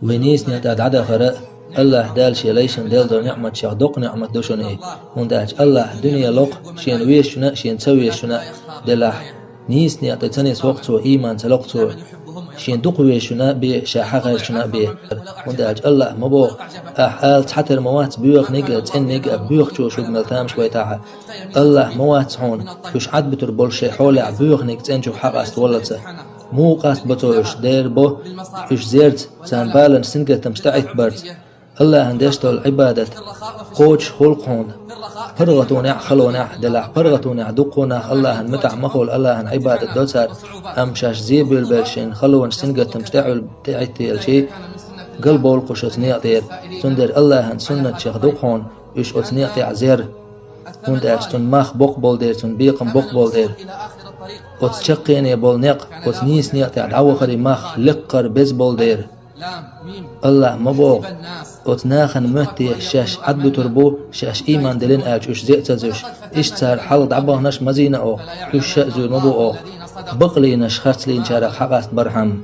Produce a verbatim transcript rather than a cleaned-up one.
Вай нийса некъа тӀа дӀадахар а, АллахӀ Дала шен лайшна делла долу ниӀматех доккха ниӀмат ду шуна и, хӀунда аьлча АллахӀ дуьне лоху шена везачунна а, шена ца везачунна а делахь, нийса некъа тӀе ца нисвоккху цо, ийман ца локху цо, шена дукха везачунна а бен, ша хьахаьржачунна а бен. ХӀунда аьлча АллахӀа ма боху: «Ахь ала цхьатера ма вац боьханиг а, цӀенниг а боьхачо шуьга мел тамаш гойтахь». АллахӀа ма вац хьуна уьш Ӏадбуьтур болуш шайн хьолехь боьханиг цӀеначух хьакъаста валлалц. Муха къастабо цо уьш? Дера бо уьш зерца, царна баланаш, сингаттамаш тӀеӀиттабарца. АллахӀана деш долу Ӏибадат кхочуш хуьлу-кх хьуна паргӀатонехь а, халонехь а, делахь паргӀатонехь дуккха а нах АллахӀана муьтӀахь ма хуьлу, АллахӀана Ӏибадат до цара, амма шаьш зен буьйлабелча, шайн халонаш, сингаттамаш тӀеӀуьллу, тӀеӀиттаелча, галбовлу-кх уьш оцу некъа тӀера. Цундела АллахӀан суннатех ду-кх хьуна уьш оцу некъа тӀехь зер, хӀунда аьлча цунна мах боккха болу дела, цунна бекхам боккха болу дела. Оцу чаккхене болу некъ, оцу нийса некъа тӀехь дӀавахарийн мах лекхара беза болу дела. АллахӀа ма боху: «Оцу нахана моьтту шаьш Ӏадбуьтур бу, шаьш ийман диллина аьлча, уьш зен а ца зуьйш». Иштта цара хьалха дӀабаханарш а ма зийна оха, уьш ша а зуьйр ма бу оха, бакълийнаш харцлийначарах хьакъаста бархьама.